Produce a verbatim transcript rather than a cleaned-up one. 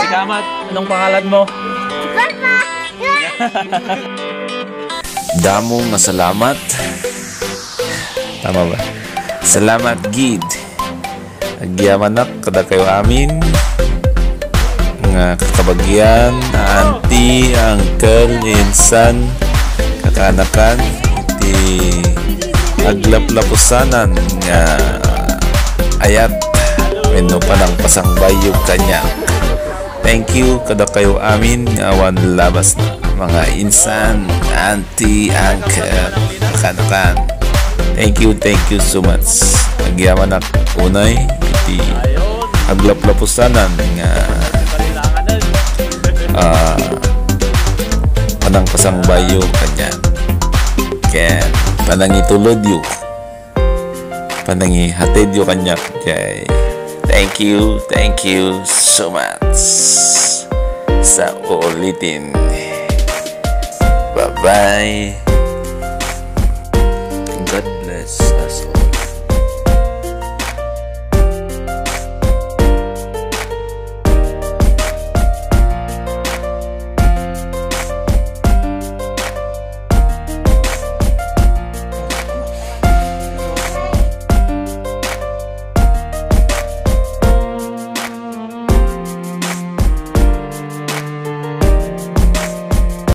Salamat. Anong pangalan mo? Damo nga salamat. Tama ba? Salamat gid. Agyamanak kadakayo amin nga kakabagian, auntie, uncle, insan, kakaanakan, iti aglaplapusanan nga ayat wenno panangpasangbayo kaniak. Thank you kadakayo amin nga awan labasna, mga insan, auntie, uncle, kakaanakan. Thank you, thank you so much. Agyamanak unay iti aglaplapusanan nga, ah, panangpasangbayo kaniak. Ken panangitulodyo, panangihatidyo kaniak. Okay. Thank you, thank you so much. Sa uulitin. Bye-bye. God bless us all.